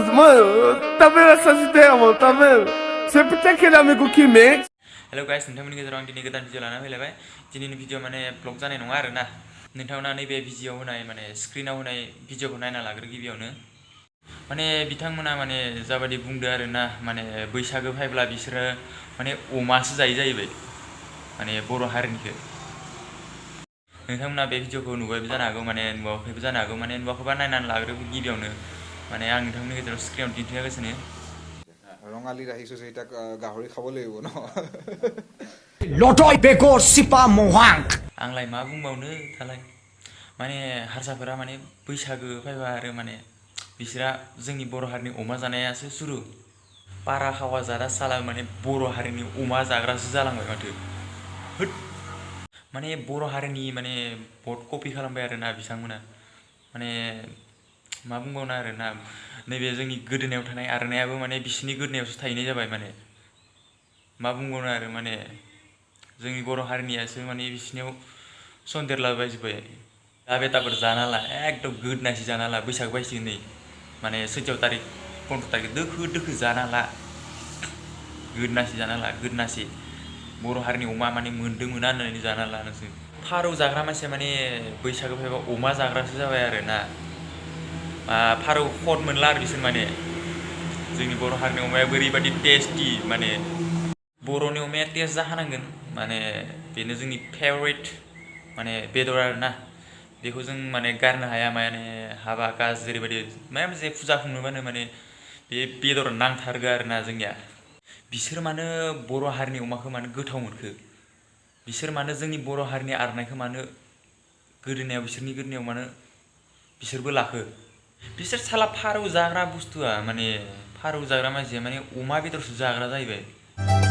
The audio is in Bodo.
também essa ideia, mano, tá vendo? Sempre tem aquele amigo que mente. Hello guys नोंथांमोननि गेजेराव आं दिनै गोदान भिडिअ लाना फैलायबाय दिनैनि भिडिअ माने ब्लग जानाय नङा आरोना नोंथांमोना नैबे भिडिअ होनाय माने स्क्रिनाव होनाय भिडिअखौ नायना लाग्रो गिबियावनो माने बिथांमोना माने जाबायदि बुंदो आरोना माने बैसागो फायब्ला बिसोरो माने अमासो जायो जाहैबाय माने बर' हारिनिखौ नोंथांमोना बे भिडिअखौ नुबायबो जानो हागौ माने नुवाखैबो जानो हागौ माने नुवाखैबा नायनानै लाग्रो गिबियावनो माने आं नोंथांमोननि गेजेराव स्क्रिनाव दिन्थिगासिनो ৰঙালীত আহিছোঁ যে এতিয়া গাহৰি খাব লাগিব ন लटय बेगर सिपा महांक आंलाय मा बुंबावनो दालाय माने हारसाफोरा माने बैसागो फायबा आरो माने बिसोरा जोंनि बर' हारिनि अमा जानायासो सुरु पारा खावा जारा साला माने बर' हारिनि अमा जाग्रासो जालांबाय माथो होद माने बर' हारिनि माने भट कपि खालामबाय आरोना बिथांमोना माने मा बुंबावनो आरोना नैबे जोंनि गोदोनायाव थानाय आर'नायाबो माने बिसिनि गोदोनायावसो थाहैनाय जाबाय माने मा बुंबावनो आरो माने जोंनि बर' हारिनियासो माने बिसिनियाव सन्देरलाबायजोब्बाय दा बेटाफोर जाना ला एकदम गोदनासि जाना ला बैसाग बायसिगोन नै माने 14 तारिख 15 तारिख दोखो दोखो जाना ला गोदनासि जाना ला गोदनासि बर' हारिनि अमा माने मोनदों मोना होननानै जाना ला नोंसोर फारौ जाग्रा मानसिया माने बैसागो फैबा अमा जाग्रासो जाबाय आरोना फारौ खद मोनला आरो बिसोर माने जोंनि बर' हारिनि अमाया ओरैबायदि टेस्टि माने बर'नि अमाया टेस्ट जाखानांगोन माने बेनो जोंनि फेभरेट माने बेदर आरोना बेखौ जों माने गारनो हाया माने हाबा काज जेरैबायदि माबा मोनसे फुजा खुंनोबानो माने बे बेदर नांथारगो आरोना जोंनिया बिसोर मानो बर' हारिनि अमाखौ मानो गोथाव मोनखो बिसोर मानो जोंनि बर' हारिनि आर'नाइखौ मानो गोदोनायाव बिसोरनि गोदोनायाव मानो बिसोरबो लाखो बिसोर साला फारौ जाग्रा बुस्थुआ माने फारौ जाग्रा मानसिया माने अमा बेदरसो जाग्रा जाहैबाय